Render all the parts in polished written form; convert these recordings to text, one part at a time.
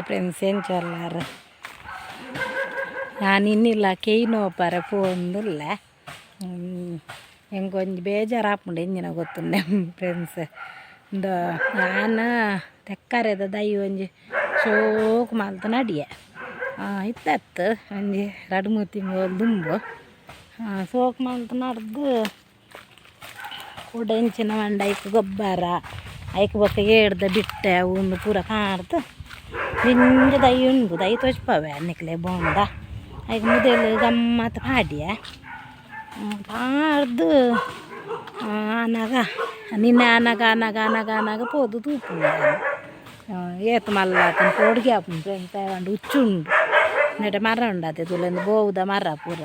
Hi friends, ಎಂಚೊಲ್ಲಾರ್ ಯಾನ್ ಇನ್ನಿಲ್ಲ ಕೆಯ್ ನೋಪರೆ ಪೋವೊಂದುಲ್ಲೆ. ಎಂಕ್ ಒಂಜಿ ಬೇಜಾರಾಪುಂಡು ಎಂಚಿನ ಗೊತ್ತುಂಡೆ ಫ್ರೆಂಡ್ಸ್. ಇಂದು ಯಾನ್ ತೆಕ್ಕರೆದ ದೈ ಒಂಜಿ ಶೋಕು ಮಲ್ತ್ ನಡಿಯೆ ಇತ್ತತ್ತು ಒಂಜಿ ರಡ್ಡ್ ಮೂರು ತಿಂಗಳು ದುಂಬು ಸೋಕು ಮಲ್ತ್ ನಡ್ದು ಕುಡ ಎಂಚಿನ ಪಂಡ ಐಕ್ ಗೊಬ್ಬರ ಐಕ್ ಬೊಕ್ಕ ಏಡ್ದ ಬಿಟ್ಟೆ ಉಂದು ಪೂರ ಪಾಡ್ದ್ ದಿಂಜ ದೈ ಉಂಡು ದೈ ತೋಜ್ಪಾವೆ ನಿಕ್ಲೆ ಬೋಂಡ ಐಕ್ ಮುದೆಲ್ ಗಮ್ಮತ್ ಪಾಡ್ಯೆ ಪಾಡ್ದು ಆನಗ ನಿನ್ನೆ ಆನಗ ಆನಗ ಆನಗ ಆನಗ ಪೋದು ತೂಪುನೆ ಯಾನ್ ಏತ್ ಮಲ್ಲ ಆತುಂಡು ಪೋಡಿಗೆ ಆಪುಂಡು ಫ್ರೆಂಡ್ಸ್ ಪಂಡ ಉಚ್ಚು ಉಂಡು ನೆಟೆ ಮರ ಉಂಡತೆ ತೂಲೆ ಉಂದು ಬೋವುದ ಮರ ಪೂರ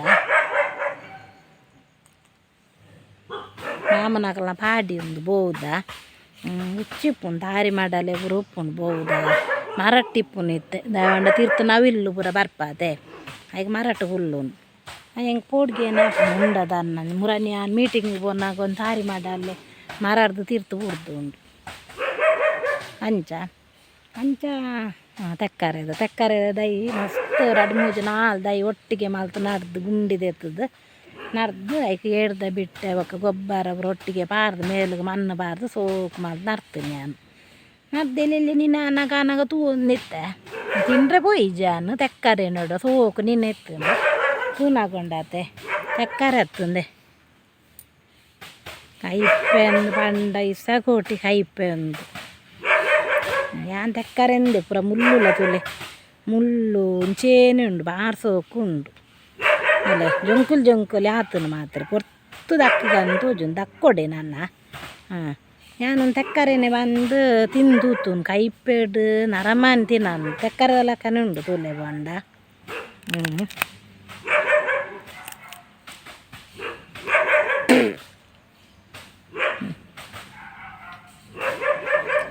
ಮಾಮನಕಲ್ನ ಪಾಡಿ ಉಂದು ಬೋವುದ ಉಚ್ಚು ಇಪ್ಪುಂಡು ತಾರಿ ಮಡಲೆ ಪೂರ ಉಪ್ಪುಂಡು ಬೋವುದ ಮರಟ್ ಇಪ್ಪುನು ಇತ್ತೆ ದಾಯೆ ಪಂಡ ತಿರ್ತ್ ನವಿಲು ಪೂರ ಬರ್ಪಾತೆ ಐಕ್ ಮರಟ್ ಕುಲ್ಲುನು ಎಂಕ್ ಪೋಡಿಗೆನೆ ಆಪುಂಡು ಉಂಡ ದಾನ್ನ ಮುರನಿ ಯಾನ್ ಮೀಟಿಂಗ್ ಪೋನಾಗ ಒಂಜಿ ತಾರಿ ಮಡಲ್ ಮರರ್ದ್ ತಿರ್ತ್ ಬೂರ್ದುಂಡು ಅಂಚ ಅಂಚ ತೆಕ್ಕರೆದ ತೆಕ್ಕರೆದ ದೈ ಮಸ್ತ್ ರಡ್ಡ್ ಮೂಜಿ ನಾಲ್ ದೈ ಒಟ್ಟಿಗೆ ಮಲ್ತ್ ನಡ್ದು ಗುಂಡಿ ದೆತ್ತುದು ನಡ್ದು ಐಕ್ ಏಡ್ದ ಬಿಟ್ಟೆ ಬೊಕ್ಕ ಗೊಬ್ಬರ ಪೂರ ಒಟ್ಟಿಗೆ ಪಾಡ್ದು ಮೇಲುಗ್ ಮಣ್ಣು ಪಾಡ್ದು ಸೋಕು ಮಲ್ತ್ ನಡ್ತಿನಿ ಯಾನ್ ನಡ್ದು ಎಲ್ಲೆಲ್ಲಿ ನಿನ್ನ ಆನಗ ಆನಗ ತೂವೊಂದಿತ್ತೆ ತಿಂಡ್ರೆ ಪೋಯಿಜಿ ಯಾನ್ ತೆಕ್ಕರೆ ನೋಡು ಸೋಕು ನಿನ್ನೆ ಇತ್ತುಂಡು ತೂನಗ ಉಂಡಾತೆ ತೆಕ್ಕರೆ ಅತ್ತುಂದೆ ಕೈಪೆ ಅಂದ್ ಪಂಡ ಇಸಕೋಟಿ ಕೈಪೆ ಉಂದು ಯಾನ್ ತೆಕ್ಕರೆಂದೆ ಪೂರ ಮುಲ್ಲುಲ ತೂಲೆ ಮುಳ್ಳು ಒಂಚೇನೆ ಉಂಡು ಬಾರ್ ಸೋಕು ಉಂಡು ಅಲ್ಲ ಜೊಂಕುಲು ಜೊಂಕುಲು ಆತುಂಡು ಮಾತ್ರ ಪೊರ್ತು ದಕ್ಕುಗಂದ್ ತೋಜುಂಡು ದಕ್ಕೊಡೆ ನನ ಯಾನೊಂದು ತೆಕ್ಕರೆನೆ ಬಂದು ತಿಂದು ತೂತುನು ಕೈಪೆಡ್ ನರಮಾನಿ ತಿನ್ನನ್ ತೆಕ್ಕರೆದ ಲೆಕ್ಕನೆ ಉಂಡು ತೂಲೆ ಪಂಡ.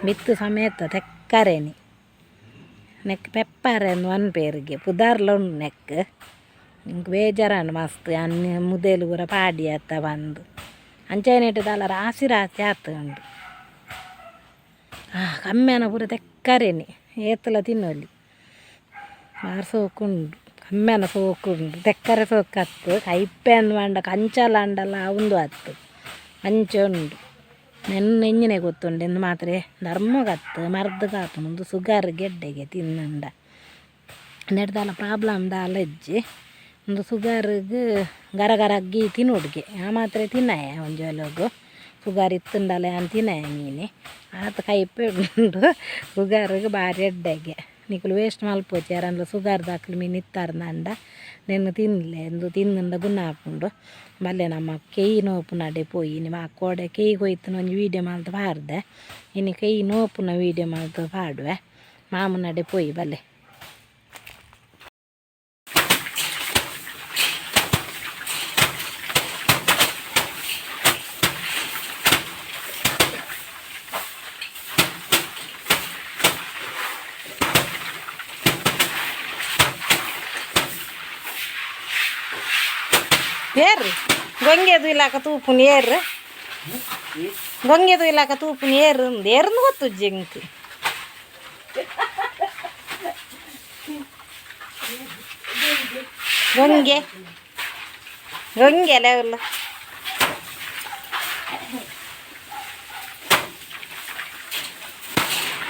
ಮಿತ್ತ್ ಸಮೇತ ತೆಕ್ಕರೆನೆ ನೆಕ್ ಪೆಪ್ಪರೆ ಪನ್ಪೆರ್ಗೆ ಪುದರ್ಲ ಉಂಡು ನೆಕ್ ಎಂಕ್ ಬೇಜಾರಾಂಡ್ ಮಸ್ತ್ ಯಾನ್ ಮುದೆಲ್ ಪೂರ ಪಾಡಿಯತ್ತ ಪಂದ್ ಅಂಚನೆ ದಾಲ ರಾಸಿ ರಾಸಿ ಆತುಂಡು ಕಮ್ಮೆನ ಪೂರ ತೆಕ್ಕರೆನೆ ಏತ್ಲ ತಿನ್ನೊಲಿ ಬಾರಿ ಸೋಕುಂಡು ಕಮ್ಮೆನ ಸೋಕುಂಡು ತೆಕ್ಕರೆ ಸೋಕತ್ತು ಕೈಪೆ ಅಂದ್ ಪಂಡ ಕಂಚಲ ಆಂಡಲ ಉಂದು ಅತ್ತ್ ಅಂಚ ಉಂಡು ನೆನ್ನೆ ಎಂಚಿನೆ ಗೊತ್ತುಂಡು ಇಂದು ಮಾತ್ರೆ ಧರ್ಮಗತ್ತ್ ಮರ್ದ್ ಆಪುಂಡು ಉಂದು ಸುಗರ್ ಗೆಡ್ಡೆಗೆ ತಿನ್ನುಂಡ ನೆಟ್ ದಾಲ ಪ್ರಾಬ್ಲಮ್ ದಾಲ ಇಜ್ಜಿ ಉಂದು ಸುಗರ್ಗ್ ಗರ ಗರಗ್ಗಿ ತಿನ್ನೊಡ್ಗೆ ಆ ಮಾತ್ರೆ ತಿನ್ನಯ ಒಂಜಿ ವೇಲೊಗು ಸುಗರ್ ಇತ್ತುಂಡಲ ಯಾನ್ ತಿನ್ನಯ ಮೀನಿ ಆತ್ ಕೈಪೆ ಉಂಡು ಸುಗರ್ಗ್ ಬಾರಿ ಎಡ್ಡೆಗೆ ನಿಕುಲು ವೇಸ್ಟ್ ಮಲ್ಪೊಚಿ ಏರೆನ್ಲ ಸುಗರ್ ದಕುಲು ಮೀನ್ ಇತ್ತಾರ್ಂಡ ನೆನ್ನ್ ತಿನ್ಲೆ ಉಂದು ತಿಂದುಂಡ ಗುಣ ಆಪುಂಡು ಬಲ್ಲೆ ನಮ್ಮ ಕೆಯ್ ನೋಪುನಡೆ ಪೋಯಿ ಇನಿ ಕೋಡೆ ಕೆಯ್ ಕೊಯ್ತುನ ಒಂಜಿ ವೀಡಿಯೋ ಮಲ್ತ್ ಪಾಡ್ದೆ ಇನಿ ಕೆಯ್ ನೋಪುನ ವೀಡಿಯೋ ಮಲ್ತ್ ಪಾಡುವೆ ಮಾಮನಡೆ ಪೋಯಿ ಬಲ್ಲೆ. ಏರ್ ಗೊಂಗೆದು ಇಲಾಕ ತೂಪುನು ಏರ್ ಗೊಂಗೆದು ಇಲಾಕ ತೂಪುನು ಏರ್ ಉಂದು ಏರ್ಂದು ಗೊತ್ತುಜ್ಜಿ ಎಂಕ್ ಗೊಂಗೆ ಗೊಂಗೆ ಅಲ್ಲ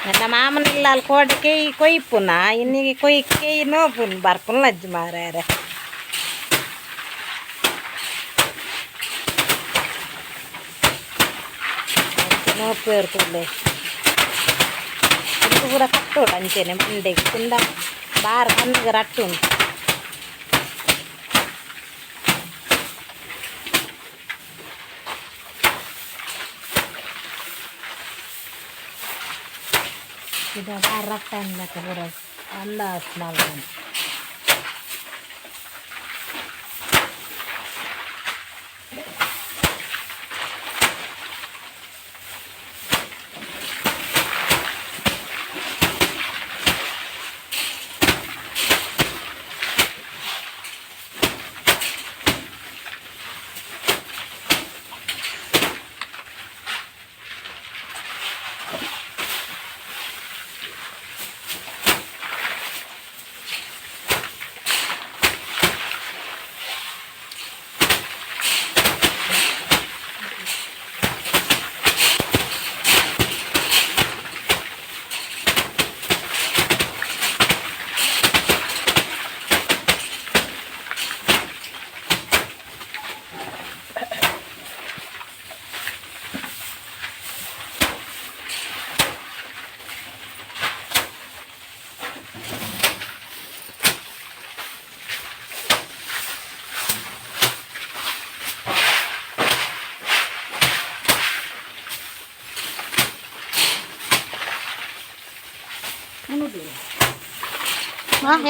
ನನ್ನ ಮಾಮನಿಲ್ಲ ಅಲ್ಲಿ ಕೋಡೆ ಕೆಯ್ ಕೊಯ್ಪುನ ಇನ್ನಿಗೆ ಕೊಯ್ ಕೆಯ್ ನೋಪುನು ಬರ್ಪುನ ಲಜ್ಜಿ ಮಾರ್ಯಾರೆ. ನೋಪೇರು ತೂಲೆ ಉಂದು ಪೂರ ಕಟ್ಟೋಡು ಅಂಚೆನೆ ಮಂಡೆಗ್ ತಿಂಡ ಬಾರ್ ಕಣ್ಣಿಗೆ ರಟ್ಟುಂಡು. ಇದು ಬಾರ್ ರಟ್ಟಂದಕ್ಕೆ ಪೂರ ಅಂದಾಜು ಮಲ್ಪುನು.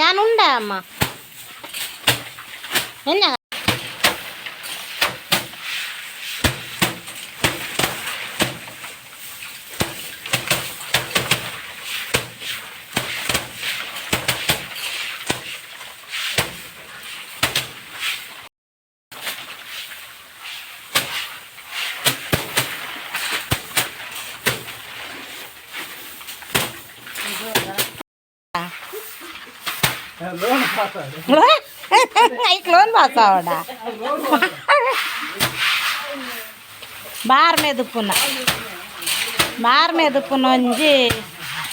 ಯಾನ್ ಉಂಡ ಅಮ್ಮ ಎನ್ನ ಐಕ್ ಲೋನ್ ಪಾಸ್ ಆವಡ ಬಾರ್ ಮೆದುಪುನ ಬಾರ್ ಮೆದುಪುನ ಒಂಜಿ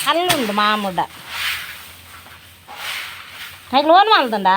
ಕಲ್ಲುಂಡು ಮಾಮುಡ ಐಕ್ ಲೋನ್ ಮಲ್ತುಂಡ.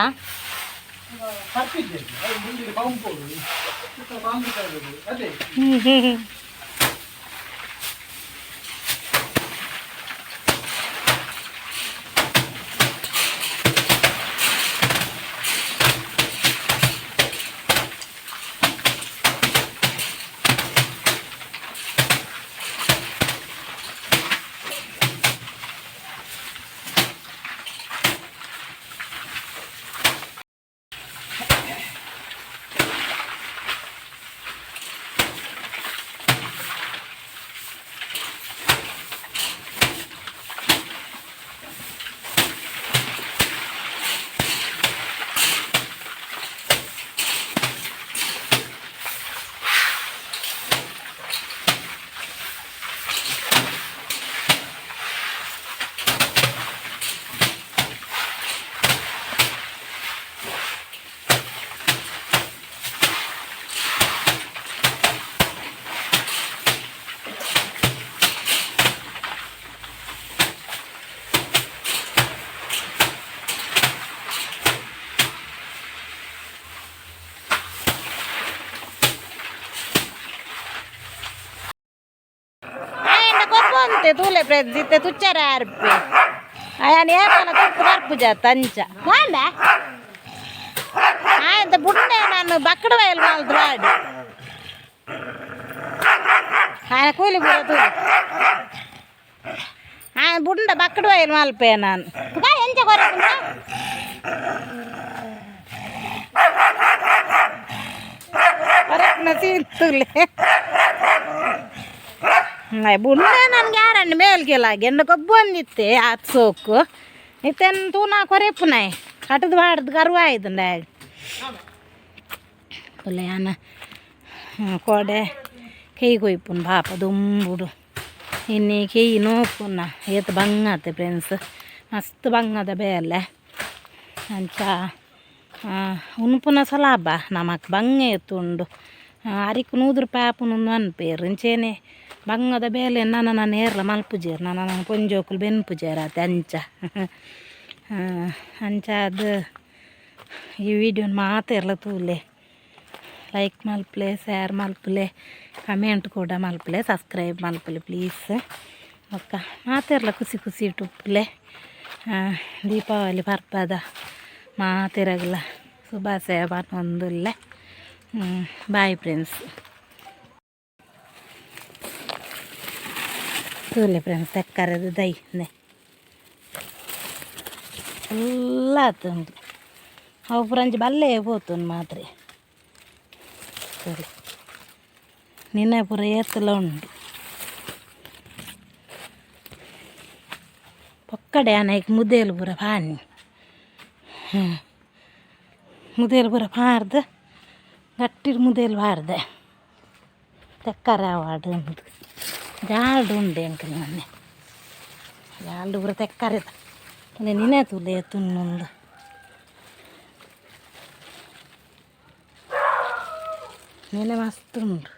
ಕೊಪ್ಪಂತೆ ತೂಲೆ ಫ್ರೆಂಡ್ಸ್ ಇತ್ತೆ ತುಚ್ಚಾರ ಅರ್ಪೆ ಅಯ್ಯಾನ ಏಪನ ತುಪ್ಪು ಬರ್ಪುಜ ತಂಚ ವಾಂಡ ಆಯ್ತ ಬುಂಡೆ ನಾನು ಬಕ್ಕಡ ವಯಲ್ ಮಲ್ದು ವಾಡಿ ఆయన కూలి ಪೂರ ತೂಲೆ ఆయన ಬುಂಡ ಬಕ್ಕಡ ವಯಲ್ ಮಲ್ಪೆ ನಾನು ಎಂಚ ಕೊರಪುಂಡ ಕೊರಪುನ ಸೀನ್ ತೂಲೆ ಬುಂಡೆ ನನ್ಗೆ ಯಾರಣ್ಣ ಮೇಲ್ಗೆಲ್ಲ ಗೆಂಡ ಕೊಬ್ಬು ಬಂದಿತ್ತೆ ಆತ್ ಸೋಕು ಇತ್ತೆನ್ ತೂನಾ ಕೊರೆಪುನಾಯ್ ಕಟದು ಬಾಡ್ದು ಗರ್ವ ಆಯ್ತುಂಡ ಯಾನ ಕೋಡೆ ಕೆಯ್ ಕೊಯ್ಪುನ್ ಪಾಪ ದುಂಬುಡು ಇನ್ನು ಕೆಯ್ ನೋಪುನ ಏತ್ ಬಂಗಾತೆ ಫ್ರೆಂಡ್ಸ್ ಮಸ್ತ್ ಬಂಗದ ಬೇಲೆ ಅಂಚ ಉನ್ಪುನ ಸಲಾಬ ನಮಕ್ ಬಂಗ ಎತ್ತುಂಡು ಅರಿಕ್ 100 ರೂಪಾಯಿ ಆಪುನು ಅನ್ಪೇರು ಇಂಚೇನೆ ಬಂಗದ ಬೇಲೆ ನನ ನಾನು ಏರ್ಲ ಮಲ್ಪುಜೇರ್ ನನ ನನ್ನ ಪೊಂಜೋಕುಲು ಬೆನ್ಪುಜೇರ್ ಆತೆ ಅಂಚ ಅಂಚ ಅದು ಈ ವಿಡಿಯೋನ ಮಾತೆರ್ಲ ತೂಲೆ ಲೈಕ್ ಮಲ್ಪಲೆ ಶೇರ್ ಮಲ್ಪಲೆ ಕಮೆಂಟ್ ಕೂಡ ಮಲ್ಪಲೆ ಸಬ್ಸ್ಕ್ರೈಬ್ ಮಲ್ಪಲೆ ಪ್ಲೀಸ್. ಬೊಕ್ಕ ಮಾತೆರ್ಲ ಖುಷಿ ಖುಷಿ ಉಪ್ಪುಲೆ. ದೀಪಾವಳಿ ಪರ್ಬದ ಮಾತೆರಗ್ಲ ಶುಭಾಶಯ ಪನೊಂದುಲ್ಲೆ. Bye friends. ತೂಲೆ ಫ್ರೆಂಡ್ಸ್ ತೆಕ್ಕರದ ದೈ ಎಲ್ಲ ಆತುಂಡು ಅವು ಪುರಂಜಿ ಬಲ್ಲೆ ಪೋತುಂಡು ಮಾತ್ರೆ ಸರಿ ನಿನ್ನೆ ಪೂರ ಏತಲ ಉಂಡು ಪೊಕ್ಕಡೆ ಆನೈಕ್ ಮುದೇಲು ಪೂರ ಪಾನಿ ಮುದೇಲು ಪೂರ ಪಾರ್ದು ಗಟ್ಟಿಡ್ ಮುದೇಲು ಪಾರ್ದೆ ತೆಕ್ಕರ ಆವಾಡು ಉಂಡು ಜಾಲ್ಡ್ ಉಂಡು ಎಂಕಲ್ ಮೊನ್ನೆ ಜಾಲ್ಡ್ ಪೂರ ತೆಕ್ಕರೆದ ನಿನೆ ತೂಲೆ ತುನ್ನುಂಡು ನಿನೆ ಮಸ್ತ್ ಉಂಡು.